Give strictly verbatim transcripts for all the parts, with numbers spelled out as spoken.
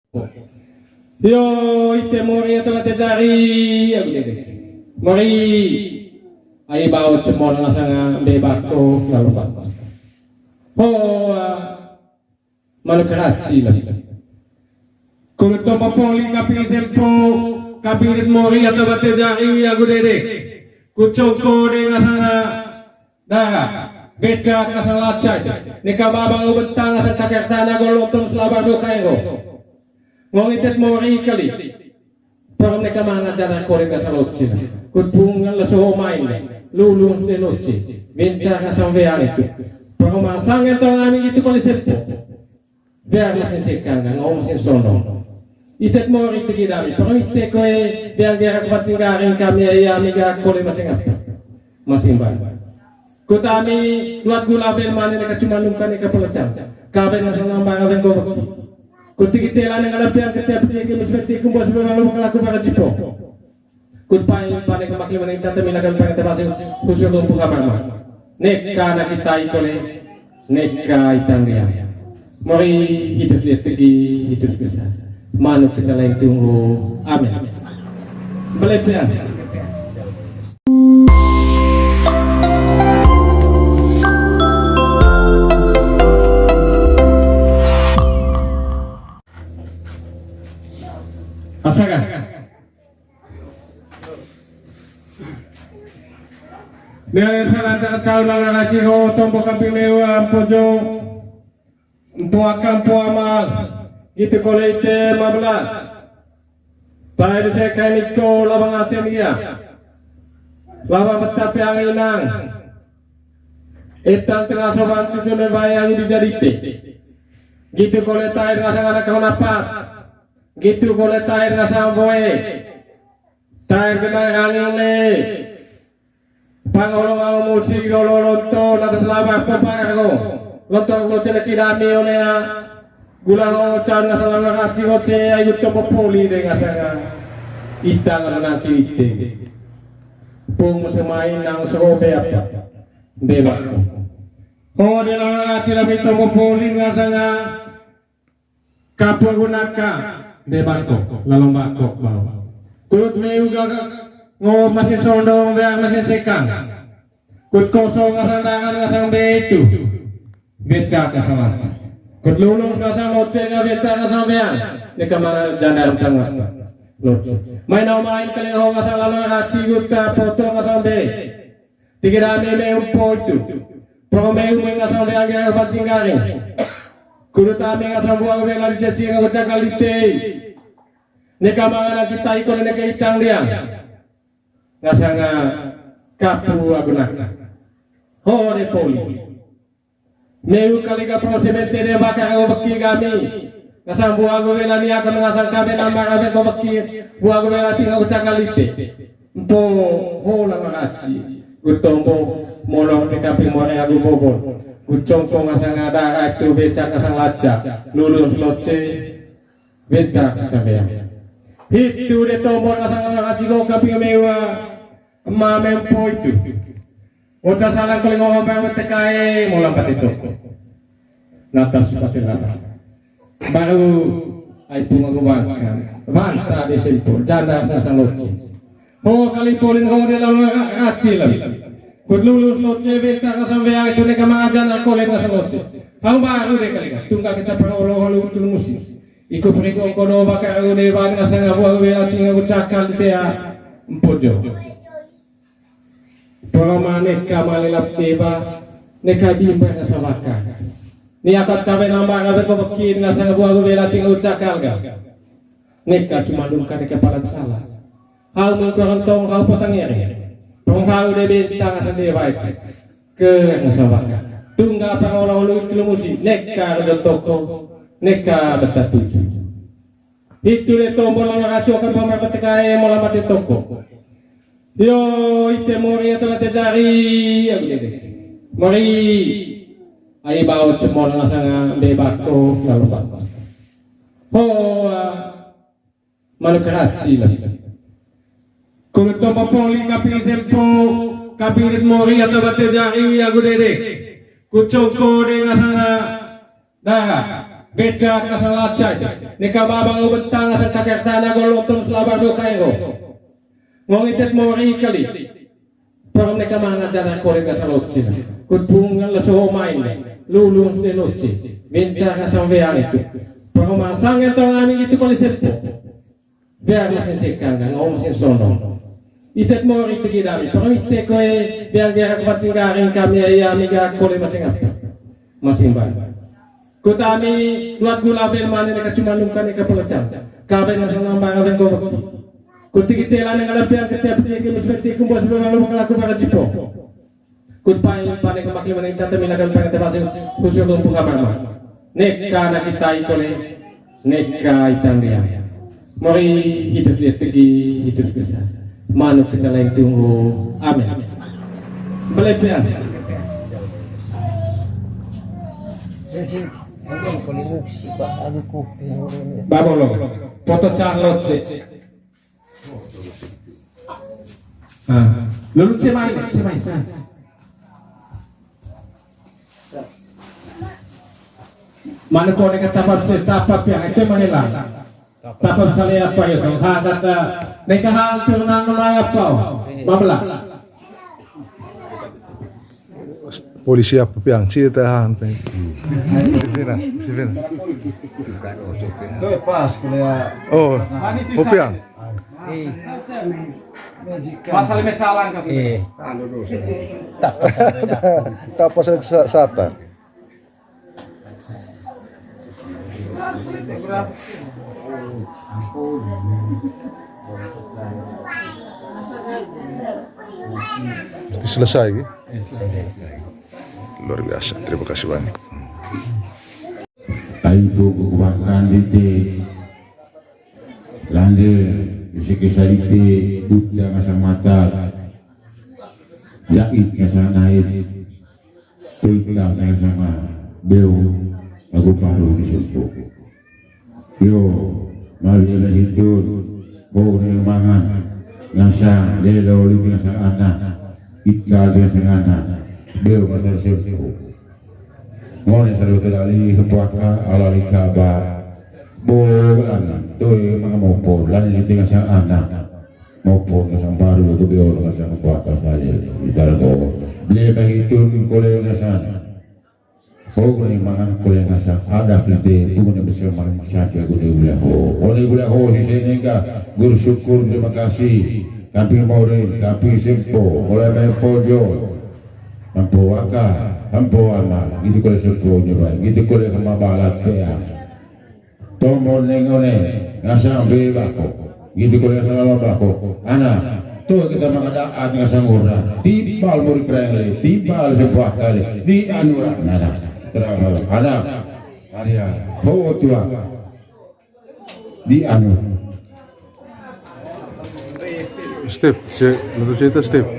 Yo, ite mori ata bate jari, agu dede. Mori. Ai bao cemol ngasanga mbe bako, lalu bako. Ho, ah, manu karaci lah. Kulit tombo poli kaping sempo, kaping lit mori ata bate jari, agu dede. Kucongko de ngasanga dara, beca kasang laca. Neka babang ubentang ngasang kakek tanah gol lontong selabar do kaengo. Ngong itet mori kali. Parum neka manga jana kore kasang loce. Kut pung leso main. Lulung de loce. Benta kasang veang itu. Parum masang entong ami itu kali sempo. Veang masin sekang, ngong masin sono. Itet mori tegi dami. Parum ite koe veang gerak pancing garing kami ai ami gerak kore masin apa. Masin ban. Kut ami duat gula bel mane neka cuma nungka neka pelecang. Kaben ngasang nambang kaben gobek. Kut tigi tela neka lampiang kete pecik mis beti kumbos bel lalu kelaku para cipo. Kut pain pane kemak lima neka temi nakan pane tebasi khusus lumpuh kamar ma. Neka na kita ikone, neka itang dia. Mori hidup dia tegi, hidup bisa. Manuk kita lain tunggu. Amin. Belepian. Asaga. Nere salanta kacau lala raci ho tombo kamping lewa mpojo. Mpo aka mpo amal, gitu kole ite mabela. Tai bisa kainiko labang asen iya. Labang betapi anginang. Etang tengah soban cucu ne bayang dijadite. Gitu kole tai ngasang anak kawan apat. Gitu kole tai ngasang boe. Tai benang angin le. Pangolong au musi golo lonto natas laba pompa go. Lonto lo cele kidami olea. Gula ho can ngasang anak aci goce ayu tombo poli de ngasanga. Ita ngasang anak ite. Pung semain nang serobe apa. Dewa. Ho de lang anak aci lami tombo poli ngasanga. Kapua gunaka, de bangkok, lalong bangkok mau. Kulut meu gaga, ngo masin sondong, beak masin sekang. Kut kosong ngasang tangan ngasang be itu. Beca ngasang lanci. Kut lulung ngasang loce, nggak beta ngasang beang. Deka mana janda rentang apa. Loce. Main au main kali ho ngasang lalong raci guta, poto ngasang be. Tigi dami me umpo itu. Poko me ume ngasang de angge pancing garing. Kudu tami ngasang buang bela di cacing aku cakal di tei. Neka mangana kita iko neka itang dia. Ngasanga kapu agunaka. Ho de poli. Meu kali ka pro semente de baka au beki kami. Ngasang buah gue bela ni akan ngasang kabe nambah kabe ko beki. Buah gue bela cing aku cakal ite. Mpo ho lama raci. Gu tombo molong de kapi more agu bobon. Gu congko ngasang ada ratu beca ngasang laca. Lulus loce. Beta sampean. Hitu de tombo ngasang lama raci go kapi mewa. Ema mempo itu. Ota salang kali ngomong bang tekae molang pati toko. Natas pati laba. Baru ai punga gubangkan. Banta de sempo. Janda sasang loci. Ho kali polin ho de lalu aci lem. Kut lulus loci benta kasang bea itu neka mangajan aku lem kasang loci. Hau baru de kali. Tungga kita para olo olo utul musim. Iko peri kongkono baka au de ban kasang abu au bela cing au cakal sea. Mpojo. Polo ma neka malelap deba, neka dimba ngasang baka. Ni akat kabe nambah kabe ko bekin ngasang abu agu bela cing ucakal ga. Neka cuma dungka neka palat salah. Hau mengkorong tong hau potang ere. Tong hau de bentang ngasang deba itu. Ke ngasang baka. Tungga pangolo ulu itu musi. Neka raja toko. Neka beta tuju. Hitu de tombo langa racu akan pamar mate kae mola mate toko. Yo, ite mori ata bate jari, agu dede. Mori, ai bao cemol ngasanga mbe bako, lalu bako. Ho, ah, manu karaci lah. Kulit tombo poli kaping sempo, kaping rit mori ata bate jari, agu dede. Kucongko de ngasanga dara. Weca ka sang lacai, neka baba ngu bentang sang kaker tana gol lontong selabar do kae go. Ngong itet mori kali. Pernah neka mangajar kore ka sang loci na. Kut pung ngal so main. Lulus de loci. Minta ka sang weang itu. Pernah masang yang tong ami gitu kali sepo. Biar mesin sekang dan ngomong mesin sono. Itet mori pigi dami. Pernah ite koe biar biar aku pancing garing kami ya, ya, ami gak kole masing apa. Masing bang. Kut ami luat gula ben mane neka cuma nungka neka pelecang. Kaben masang nambah kaben kobeki. Kut tigi tela neka lampiang ketiap cek musbeti kumbos bebang lubang laku para cipo. Kut pain pane kemak lima neng tata minakan pane tebasi khusus lumpuh kamar ma. Neka na kita ikole, neka itang dia. Mori hidup dia tegi, hidup besar. Manuk kita lain tunggu. Amin. Belepian. Babolo. Foto Charlotte, cek. Ah, lulu cemai, cemai, cemai. Mana kau dekat tapak ce-, tapak yang itu menghilang. Tapak sale apa ya, tuh? Ha, kata, neka hal turunan mulai apa? Mabela. Polisi apa piang? Cita han pe. Sivinas, sivinas. Tuh pas kuliah. Oh, oh, piang. Pasal masalah kan. Eh. Tak pasal sa-, sata. Berarti selesai, ya? Luar biasa. Terima kasih banyak. Aipo kukubakan dite. Lande, bisa kisah dite, duta ngasang mata. Jait ngasang naik. Tuita ngasang beo, aku baru disempo. Yo, mari ada hitun, ho ne mangan, ngasang, lelo, li ngasang anak, ika, li ngasang anak, beo, ngasang sempo. Mone salu tadali, hepuaka, alali kaba, bo, lani, toe, mangamopo, lani, li ngasang anak, mopo, ngasang baru, tu beo, ngasang hepuaka, saja, itara ko. Beli bagi tun, kole, ngasang. Ho guna mangan kole ngasang ada fite, guna bersama manusia guna gula ho. Oleh gula ho si senengka, guru syukur, terima kasih. Kapi morin, kapi sempo, oleh main pojo. Hampo aka, hampo amal, gitu kole sempo nyebai, gitu kole kema balat pea. Tombol neng one, ngasang be bako. Gitu kole ngasang lalo bako. Ana, tuh kita mengadaan ngasang ura. Timpal muri kereng le, timpal sebuah kali. Di anu, nada. Terang, ana. Arya, ho tua. Di anu. Step, cek, menurut cerita step.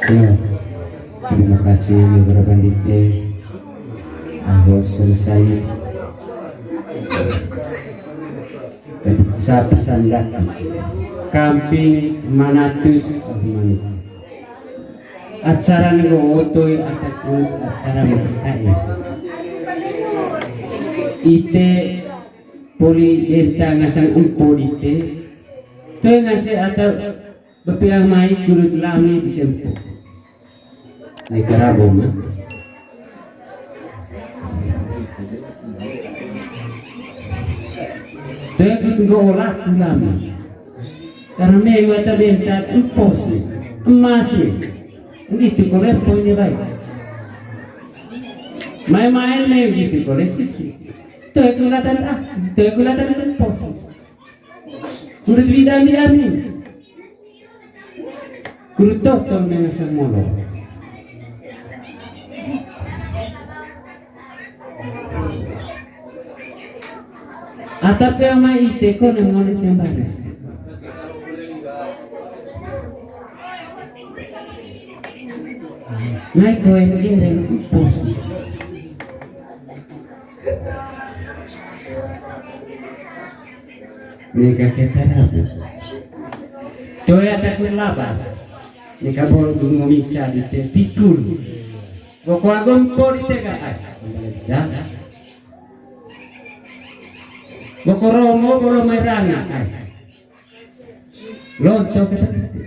Ya, terima kasih, Negara Pandite. Aku selesai. Tapi sa pesan dak. Kamping manatus, oh, manatus. Acara nego otoi atakut acara makakai. Ite poli denta ngasang empo dite. Toe ngance atau bepiang mai kulut lami disempo. Ni karabo ma. Tekut nggo olah ulama. Karena me wata bentat empos ni, emas ni. Gitu kole empo ini baik. Main-main me gitu kole sisi. Tekut latan ah, tekut latan empos ni. Kudu tidak diamin. Kudu totong dengan semolo. Atap yang mai ite ko nang ngono yang baris. Nai koen gereng pos. Neka keta rabu. Toya takut laba. Neka bol bungo misa dite tikul. Boko agon po dite ka ai. Jaga. Boko romo bolo merana ai. Lonto kata titi.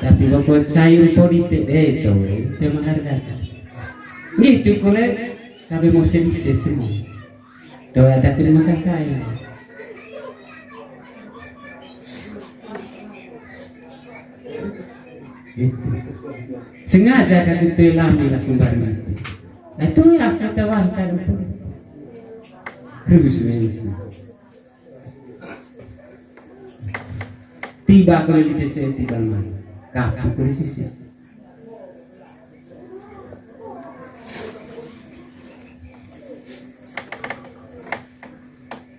Tapi boko cayung po dite, eh, to, itu menghargai. Ngitu kole, kabe mo sedite cemo. To, ada terima kasih. Gitu. Sengaja kata tete lami lah kembali gitu. Nah, itu ya kata wanita dan politik. Terus, terus. Tiba ko lite cewek tiba man. Kapu ko sisi.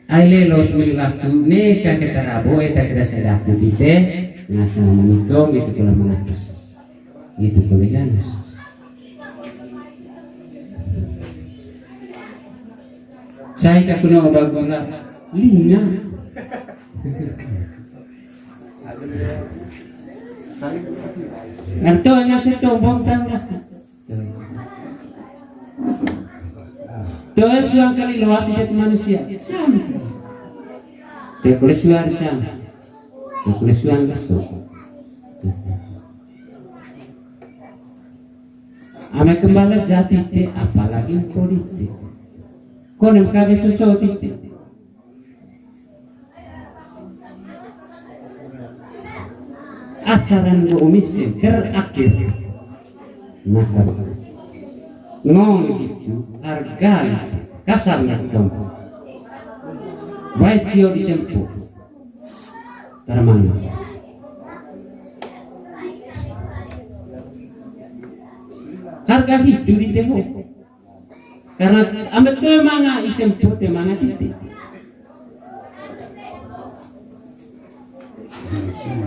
Ai lelo sumil waktu neka keta rabo, eta keta sedaku tite, ngasa menikong itu kula mengatus. Gitu kali kan. Saya ka kuna oba gula linga. Nganto ngasih tombong tangga. Tuh suang kali luas hidup manusia. Sama. Tuh kalau suara sama. Tuh kalau suang besok. Ame kembala jati te, apalagi politik. Konem kabe cocok tite. Acara nggo omise terakhir. Nah, ngong itu harga kasar nggak dong. Baik sio disempo. Termana. Harga hitu di teho. Karena ambet tu manga isem pute manga titi.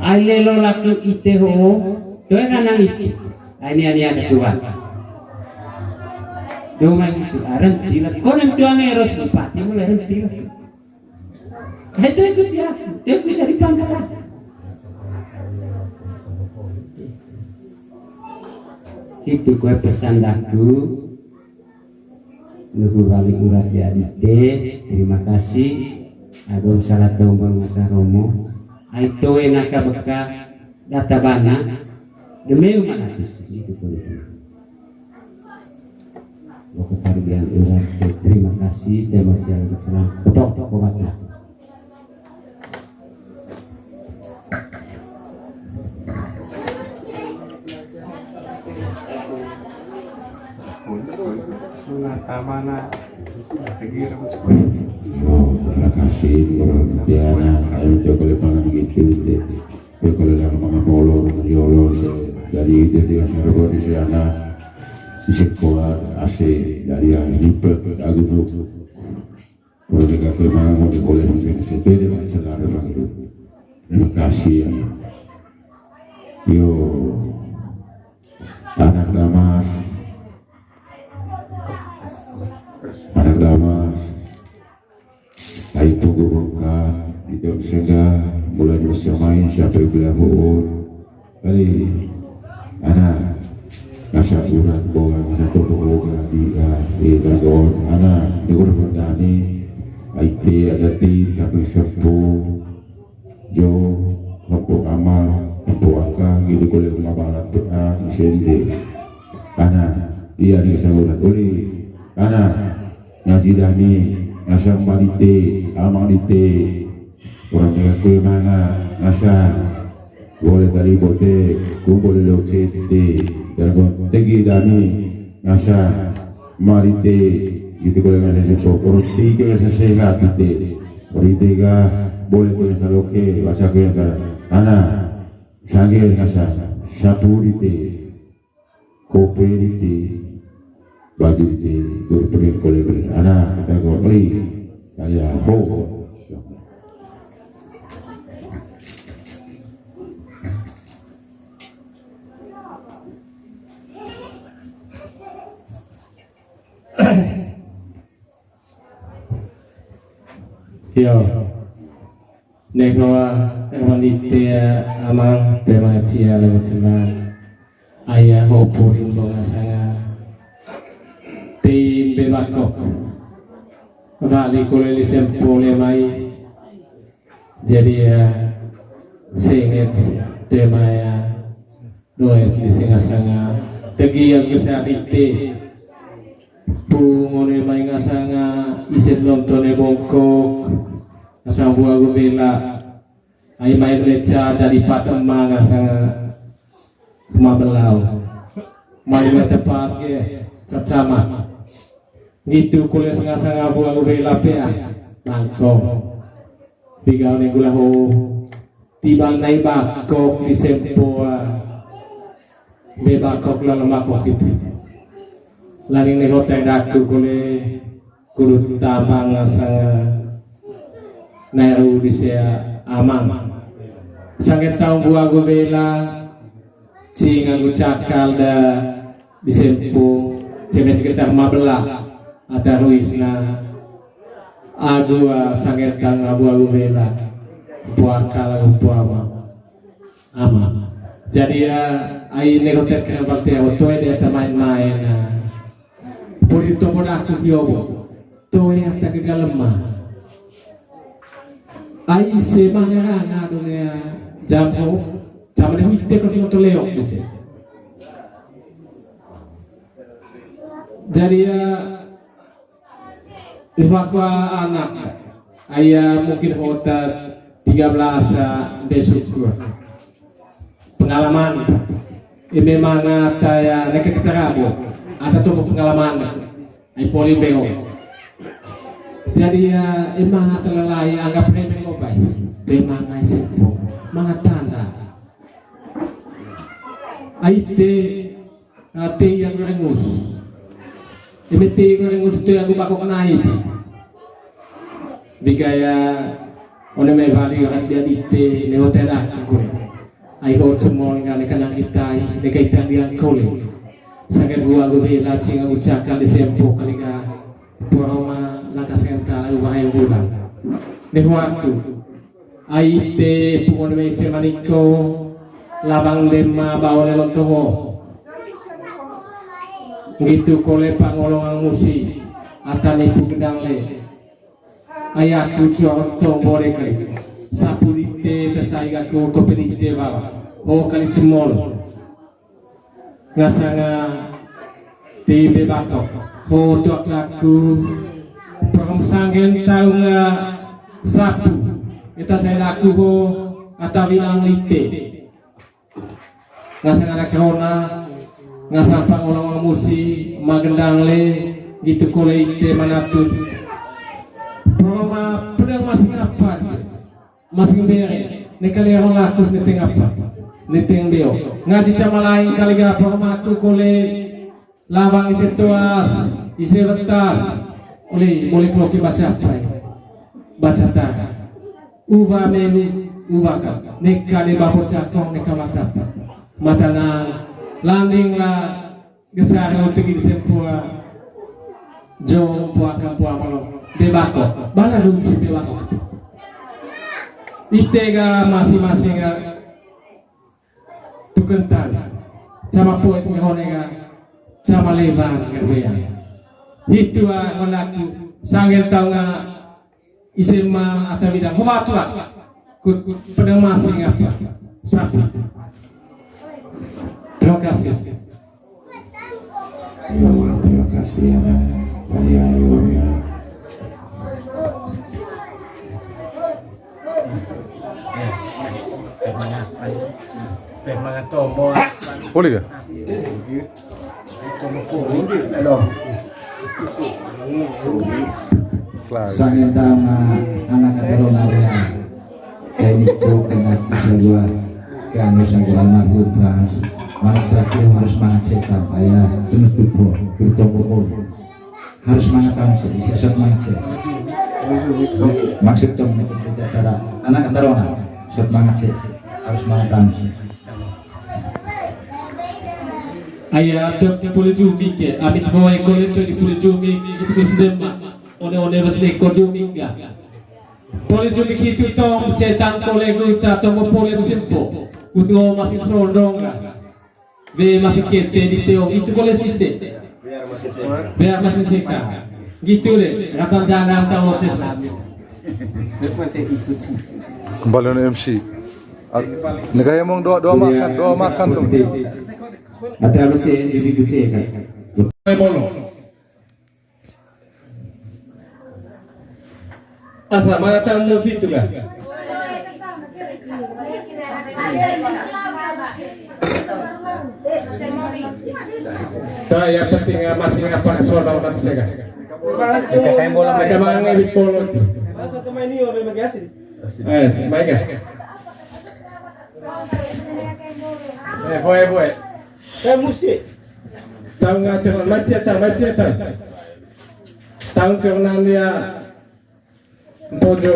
Ai lelo laku ite ho, tu kanang ite. Ai ni ani ada kuat. Doma itu, ah, renti lah. Konem tuang eros bupati mulai renti lah. Itu ikut ya, itu ikut cari pangkat lah. Itu kue pesan daku. Nuhu balik urat ya dite, terima kasih. Agung salah tombol masa romo. Ai toe naka beka data bana. Demeu manatus itu politik. Waktu tarian urat, terima kasih. Tema siang senang. Betok, betok, betok. Yo, terima kasih, Guru Tiana, ayo coba lihat pangan gitu, deh. Yo, kalau dah mangan molo, mangan yolo, deh. Jadi itu dia seru di sana. Di sekolah A C, jadi yang ribet, aku tuh. Kalau mereka ke mana mau diboleh, mungkin saya tidak akan selalu begitu. Terima kasih ya. Yo, anak Damas, anak Damas, ayo tunggu bongkar, di jam sengga, mulai bersamain sampai belahuun. Kali, ana, ngasa urat boga, ngasa toko boga, di, ah, di Targon, ana, di Gurfandani, aite, adati, tapi sepuh, jo, hempo amal, hempo angka, gitu, kole mabalat, ah, isende. Ana, iya, di ngasa urat, oli, ana, ngaji dani, ngasa mbadite, amang dite, orang dengan kue mana, ngasa, boleh tali bote, ku boleh lo cete. Dalam kontegi dani, ngasa, marite, gitu boleh ngasa sepo, orang tiga ngasa sehat ite. Orang tiga, boleh kue ngasa loke, baca kue ngasa, ana, sangger ngasa, sapu dite. Kope dite, baju dite, guru pening kole ber. Ana, kata gua, "Oi, kalian, ho." Yo. Nekoa ewan ite amang tema cia lewa ceman. Aya ho puring bo ngasanga. Tei mbe bakok. Wali kole lise mpo le mai. Jadi ya, senget tema ya. Doet lise ngasanga. Tegi yang bisa ite. Pu ngone mai ngasanga, ise nonton e bongkok. Ngasang bua gu bela. Ai mai meca jadi pat ema ngasanga. Mabelau. Mai mai tepat ge, cacamat. Ngitu kole ngasanga bua gu bela pea. Bangkok. Piga one gula ho. Tiba nai bakok lise mpo. Mbe bakok lalo bakok itu. Laning ne hotel daku kole kudu tambang ngasanga nai ru lise amang. Sangge taung bua gu bela, cinga gu cakal da lise mpo, cemen getah mabela, ada ruisna, agu, ah, sangge tang abu agu bela, puaka lagu puama. Ama. Jadi ya, ai ne hotel kena bakti ya, otoe dia ta main-main, ah. Puri tobo daku kiobo. Toe ata gaga lemah. Ai se mangara ngadu ne jam ho. Sama de huite ko sing to leok bise. Jadi ya, liwakwa anak. Aya mungkin hota tiga belas besok. Pengalaman. Eme manga taya neke keterabo. Ata tomo pengalaman. Ai poli beo. Jadi ya, emang ata lalai anggap remeh ngobai. Emang ai sempo. Manga tanda. Ai te, ah, te yang rengus. Eme te yang rengus itu aku bakok naik. Digaya one mai bali orang dia di te ne hotel aku kure. Ai ho semua nggak ne kenang kita, ne kaitan dia kole. Sangat gua gue bela cinga ucakan di sempo kali ga. Poroma lakas ngenta lagu bahaya gula. Nehu aku. Ai te pungon me ise maniko labang dema baone lontoho. Ngitu kole pangolongan musi. Atani pu gendang le. Ai aku cuang tong bore kali. Sapu dite tesai gaku kopi dite bala. Ho kali cemol. Ngasanga ti mbe bakok. Ho tuak laku. Paham sanggen taunga sapu. Ita saya laku ho atawi lang lite. Ngasanga anak rona. Ngasang pangolong musi. Magendang le. Gitu kole ite manatus. Paham pedang masih apa dia? Masing bere, ne kali orang lakus ne teng apa? Ne teng beo. Ngaji cama lain kali ga apa maku kole labang ise toas, ise betas. Oleh, boleh keloki baca apa ya? Baca tara. Uwa meru, uwa ka. Neka ne babo cakong, neka mata. Mata nang, landing lah. Gesar roti gini sempua. Jong pua kampua malo. Bebako. Bala rung si bebako. Ite ga masing-masing ga tukentan. Sama poet ngehone ga. Sama lebar ngerbean. Hitu a ngolaku. Sanggen tau nga Isema atau bidang. Ho batu lah. Kut pedang masing apa? Sapu. Terima kasih. Ya, terima kasih ya. Dari ayo ya. Boleh ya? Sangenta ma anak atau nalea. Teknik ko kena kisah dua. Kami saja almarhum Frans. Malam terakhir harus mengecek apa ya? Penutup po. Kita harus mengetahui sih. Bisa set mengecek. Maksud dong kita cara anak atau nalea. Set mengecek. Harus mengetahui sih. Aya, ata pule jumi ke, amit hoe kole to di pule jumi, itu ke sendema. One-one bas deko jumi ga. Poli jumik hitu tong, cetang kole guna tombo poli ku simpo. Kut ngo masing sondong ga. Be masing kete di teo, itu kole sise. Be masing seka. Gitu le, ratan jana tau loces. Kembali ke M C. Ak-, negara emang doa, doa makan, doa makan tuh. Ate abu ce, jadi bu ce kan. Bolo. Asa mana tamu situ lah. Tak, yang penting, ah, masih ngapa soal orang kata saya. Mereka main ngewit polo tuh. Eh, baik ya. Eh, boy, boy. Eh, musik. Tahu nggak, teman? Macet, tak? Macet, tak? Tahu, teman, dia Mpojo.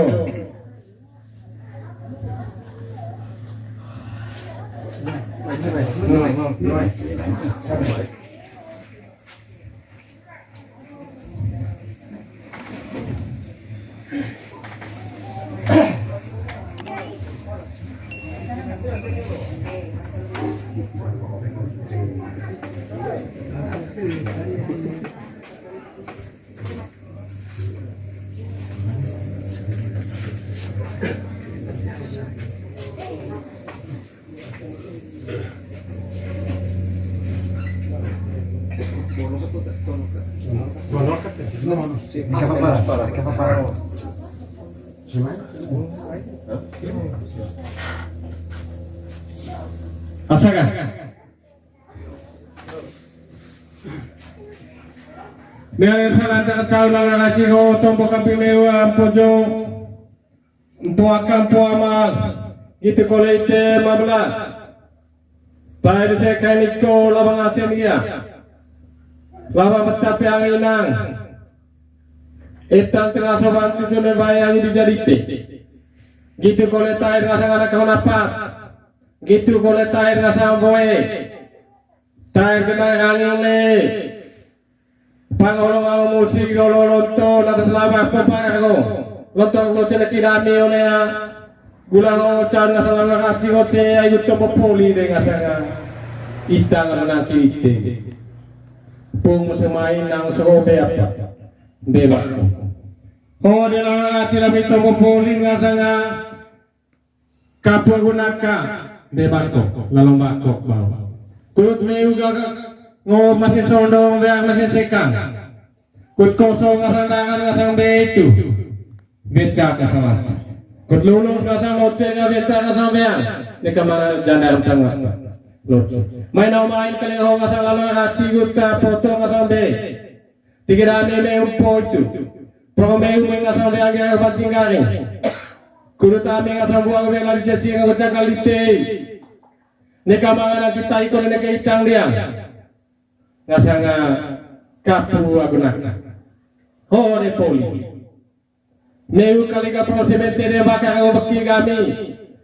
Asaga. Mea salanta kacau lala kaci ho tombo kamping mewa Mpojo. Mpoa kampo amal, gitu kole ite mabela. Tai de se kainiko labang asen ia. Labang betapi angin nang. Etan tengah soban cucu ne bae angin dijadite. Gitu kole tai de ngasang anak kawan apat. Gitu kole tai de ngasang boe. Tai de ngasang angin le. Pangolong au musi golo lonto, nata selama pompa ko. Lonto lo cele kidami olea. Gula lo can ngasang langa kaci goce, ayu tombo poli de ngasanga. Ita ngasang nangki ite. Pung semain nang serobe apa. Dewa. Ho de langa kaci lami tombo poli ngasanga. Kapua gunaka, de bangkok, lalong bangkok bau. Kut meuga ngo masih sondong, beak masih sekang. Kut kosong ngasang tangan ngasang be itu. Beca ngasang laci. Kut lulus ngasang loce, nggak beta ngasang beang. Ini kemana janda rentang apa? Loce. Main au main kali ho ngasang lalong raci, kut foto ngasang be. Tiga dame me umpo itu. Pro me ume ngasang le angge pancing garing. Kudu tame ngasang buang me lari cacing aku cakal ite. Neka mangana kita iko neka itang dia. Ngasanga kapu agunak. Ho de poli. Meu kali ka pro semente de bakar o beki kami.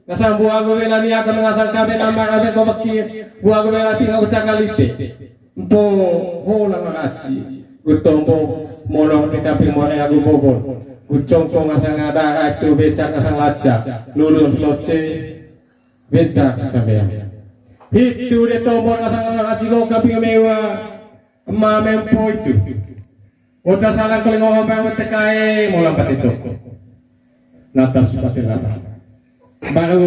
Ngasang buah gue wela ni akan ngasang kabe nambah kabe ko beki. Buah gue wela cing aku cakal ite. Mpo ho langa kaci. Gu tombo molong di kamping more agu bobon. Gu congkong ngasang ada itu becak ngasang laca. Lulus loce. Beda kabe. Hitu de tombo ngasang langa kaci ko kamping mewa. Ema mempo itu. Oca salang kole ngomong bang wete kae, molang pati toko. Natas pati lama. Baru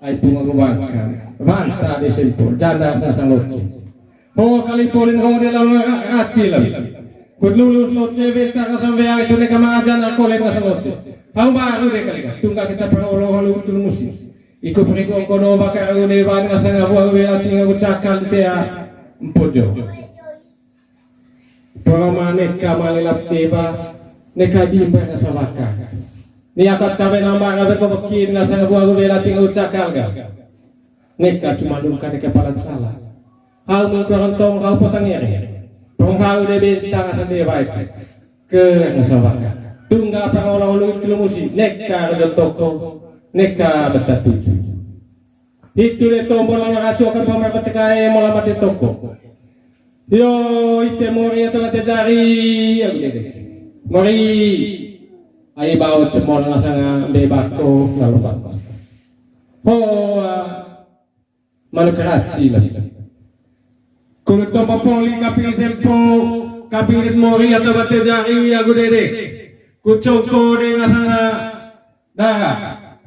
ai punga gubangkan. Banta de sempo, janda sasa loci. Ho kali polin ho de lama acilam. Kut lulus loce beta kasam bea itu ne kama janda kole kasam loci. Hau baru de kali ka. Tungga kita para olo olo utul musim. Iku perikong kono baka uni ban ngasang abu abu bela cing abu cakal sea Mpojo. Pama neka malelap teba, neka bimba ngasang baka. Ni akot kabe nambah kabe ko bekin ngasang abu abu bela cing abu cakal ga. Neka cuma dum kane kepala salah. Hau mengkorong tong hau potang ere. Tong hau de bentang ngasang de baik. Ke ngasang baka. Tungga pangolo-olo kilo musi, neka raja toko, neka beta tuju. Hitu de tombo langa kacu akan pamar beta kae mola mate toko. Yo, ite mori atau mate jari, aku dede. Mori. Ai bao cemol ngasanga mbe bako lalu bako. Hoa, malu keraci lah. Kulit tombo poli kaping sempo, kaping rit mori atau batu jari agu dede. Kucongko de ngasanga dara,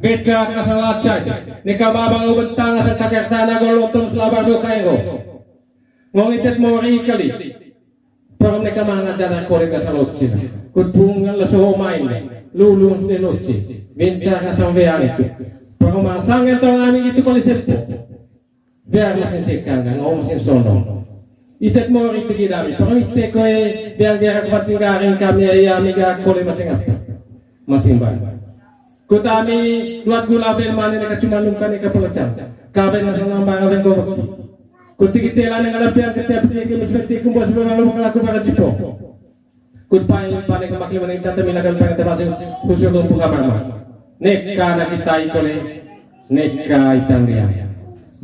beca ngasanga laca. Neka babang ubentang ngasanga takar tanah gol lontong selabar do kaengo. Ngong itet mori kali. Parum neka mangajar kore ka saloci. Kut pung leso main. Lulung de loci. Bintang ka sampean itu. Parum masang gentong ami itu kali sempo. Biar mesin sekang kan, ngomong mesin sono. Itet mori tegi dami. Parum ite koe biang gerak pancing garing kami ya ami ga kore masing apa. Masing bang. Kut ami duat gula bel mane neka cuma nungka neka pelecang. Kaben masang nambah kaben gobek. Kut tigi tela neng alam piang ketia pecil ke musbeti kumbos berang lu kelaku para cipo. Kut pain pane kemak lima neng tata minakan pane temasi khusus lumpuh kamar ma. Neka anak kita ikone, neka itang dia.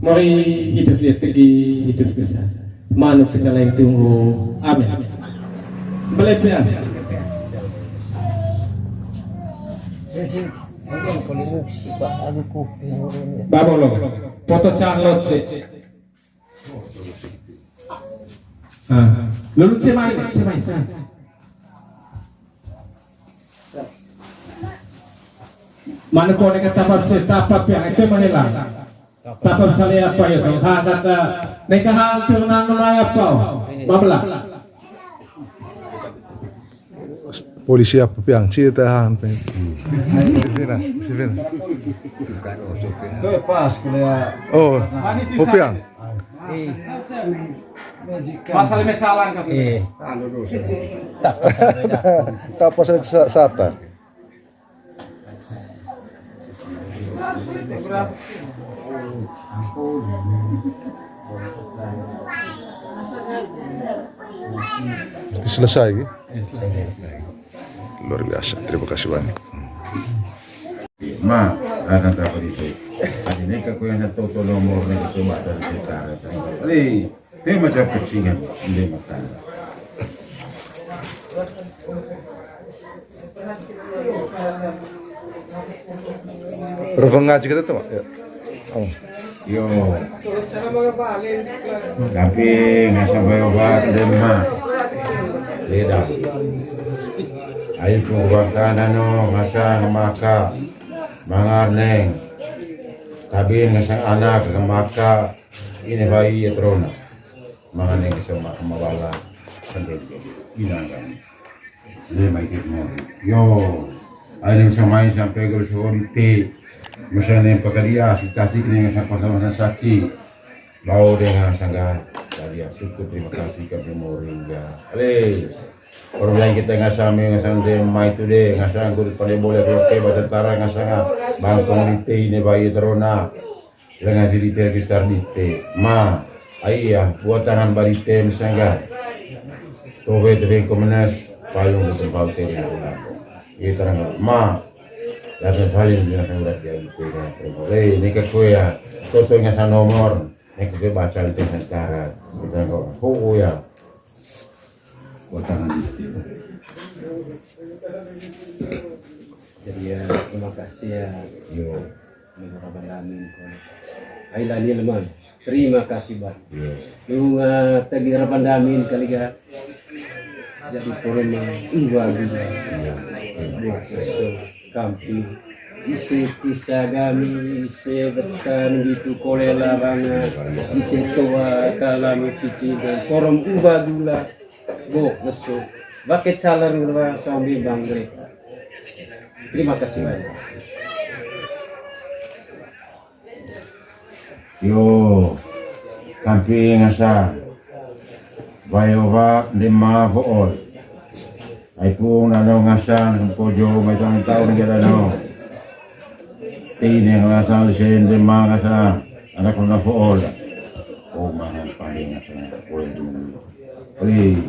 Mori hidup dia tegi, hidup bisa. Manuk kita lain tunggu. Amin. Belepian. Babolo. Foto Charlotte, cek. Ah, lalu cemai, cemai, cemai. Mana kau ni kata apa, cek, tak apa, piang, itu mah hilang. Tapal sale apa ya, tong? Ha, kata, neka hal turnan nama apa? Mabla. Polisi apa piang? Cita han pe. Sivinas, sivinas. Itu pas kuliah. Oh, oh, piang. Pasal masalah kan. Eh. Tak pasal beda. Tak pasal sa-, sata. Berarti selesai, gitu? Luar biasa. Terima kasih banyak. Ma, akan tak apa itu. Tadi ni aku yang satu tu nomor ni cuma dari sekarang. Hei. Tema macam kecingan, ende makan. Reveng ngaji kita tu, Mak? Ya. Oh. Yo. Tapi ngasang bae obat, ende ma. Beda. Ayo ku bakana no, ngasang maka. Mangar neng. Tapi ngasang anak, maka. Ine bae ya terona. Mangane bisa ma-, mawala sendiri. Inang kami. Ende ma ite mori. Yo. Ayo bisa main sampai ke suhon te. Misalnya pakadia, si tati kena sampai sama saki. Bau dengan sangga. Tadi ya syukur, terima kasih kami mori ya. Ale. Orang lain kita ngasang, ngasang de, mai tu de, ngasang kulit pandai boleh, kalau ke bahasa Tara ngasang, bangkong di te, ine bae terona. Lenga siri te, kisar di te. Ma, ai ya, buat tangan bari te, mesangga. Tobe te, bengko menes, payung di tempau te, di aku. Iya, terang, ma, datang paling dengan sangat ya, di te, dengan terang. Eh, ini ke kue ya, toto ngasang nomor, ini ke baca di te, sementara. Kita kok, oh ya. Buat tangan. Jadi ya, terima kasih ya. Yo. Minggu Ramadan ini. Aila ni leman. Terima kasih, Bang. Yo. Nunga tadi Ramadan ini kali ya. Jadi korema uwa gila. Yo. Buat kesel. Kampi, ise kisa gami, ise betan gitu, kolela banga, ise toa, kalamu cici, dan korom uba gula, gok lesu, bake calar ngela sombi bang greta. Terima kasih banyak. Yo, kampi ngasang. Bae obat, ende ma fo'ol. Ai pung nano ngasang, pojo, mai tang taun gila no. Tine ngasang, lisen, ende ma ngasang. Anak kona fo'ol. Oh, mangan pande ngasang, boleh dulu. Boleh.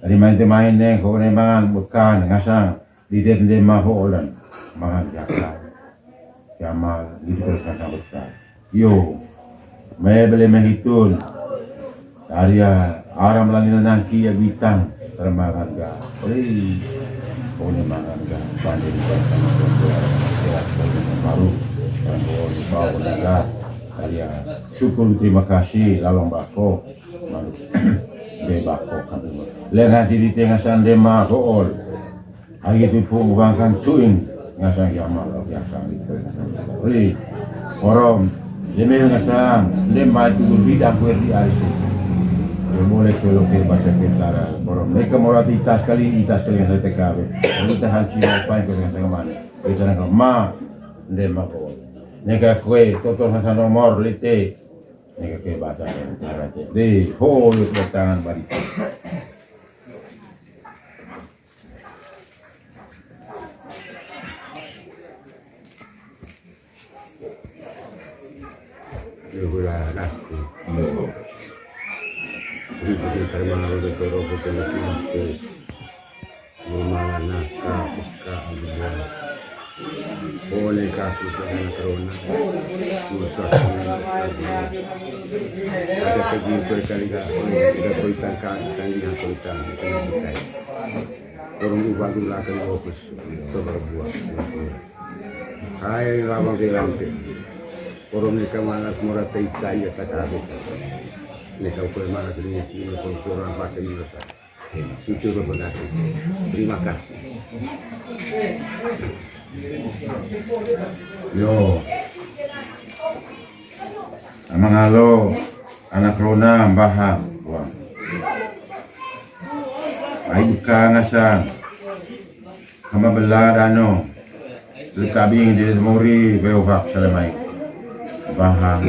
Tadi main te main ne, kok ne mangan, bukan, ngasang. Di dende ma fo'olan, mangan jaka. Jamal, gitu terus ngasang betul. Yo, me bele mehitun. Karya aram lani nangki ya bintang, termangan ga. Oi. Pokoknya mangan ga, pandai di bangsa, sehat, baru, dan pokoknya bawa negara. Kalian syukur, terima kasih, lalong bako, malu, de bako, kan. Lengan sidi tengah sande ma gool. Ai gitu pung bangkan cuing, ngasang yamal, biasa gitu. Ri, korom, lemel ngasang, lem mai tugur hidang kuer di arisi. Ya boleh kalau ke bahasa Kentara, korom. Mereka mau rati itas kali, itas kali ngasang T K B. Kita hanci apa yang kau ngasang mana? Kita nang ma, lem ma ko. Neka kue, totor ngasang nomor, lite. Neka kue bahasa Kentara, te. Di, ho, yuk, tangan balik. Luhur anakku. Jadi, kita terima kasih, kita terima kasih. Rumah anak, buka, buka. Boleh kaki, jangan corona. Susah, susah. Ada pergi berkali-kali, kita bertangkap, tanggihan bertangkap, kita bertangkap. Orang ubah dulu akan fokus, coba buat. Hai, labang di lantai. Orang ni kemana, murah tak ikan, ya tak ada. Ni kau kemana, sini, sini, kau orang pakai ni, tak. Itu udah berarti. Terima kasih. Yo. Amang Alo, anak rona, mbaha. Wah. Ai buka ngasang. Hama bela dano. Lekabing di muri, beovak salamai. Mbaha.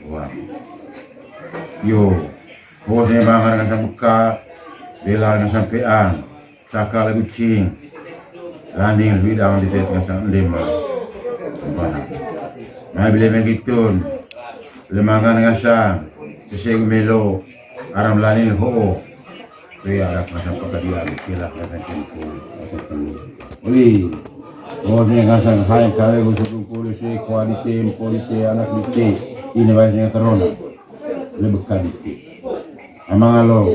Wah. Yo. Bos ne mangan ngasang buka, bela ngasang peang, saka lagu cing, landing bidang di tet ngasang endema. Bah. Mai bile megitun, lemangan ngasang, sesegu melo, aram lanin ho. Pea arak ngasang pakadia, pea arak ngasang kempu, aku telu. Uli, bos ne ngasang hai kawe, bos kumpul, se, kuadite, mporite, anak dite, ini wais ne terona. Lebih kaditi. Amang Alo.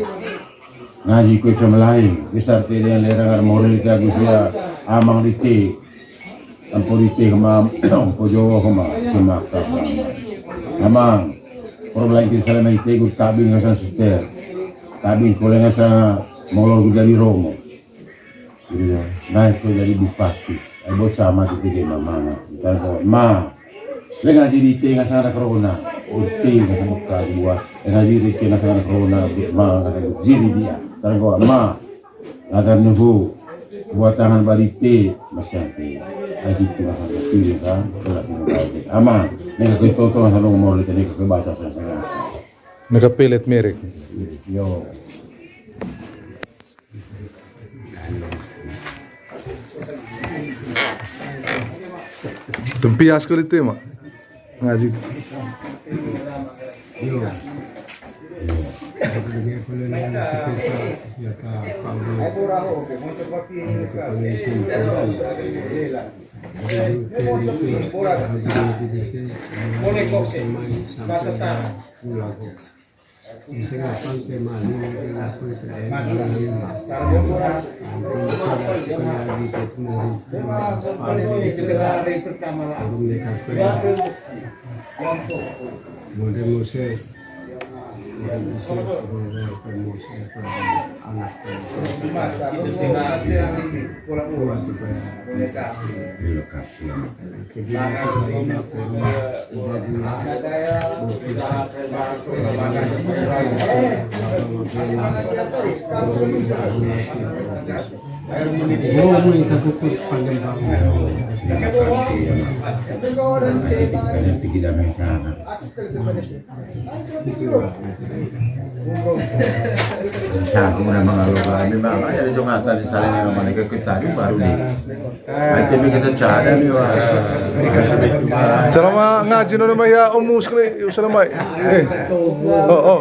Ngaji kue cuma lain. Besar te dengan lerang ada moral itu aku sia amang dite. Ampo dite kema, ampo Jawa kema, semaka kema. Amang. Orang lain kita salah main tegur tabing ngasang suster. Tabing kole ngasang molor jadi romo. Gitu ya. Nah, itu jadi bupati. Ai bocah mati tiga mamanga. Kita ko ma. Le ngaji dite ngasang ada corona. Dite ngasang buka buat. Le ngaji dite ngasang ada corona. Ma ngasang jiri dia. Tarang ko ma. Agar nuhu. Buat tangan badite. Masih ante. Ai itu ngasang kecil kan. Kelas lima tahun. Ama. Neka kue toto ngasang nomor dite neka kue bahasa saya. Neka pelet merek. Yo. Tempias ko dite, Mak. Ngaji. Bisa aku udah mengeluh, memang aja di jongatan di saling yang mana ke kita baru nih. Ai, tapi kita cara nih, wah. Selama ngaji no, nama ya, Om Mus kali, selama. Eh. Oh, oh.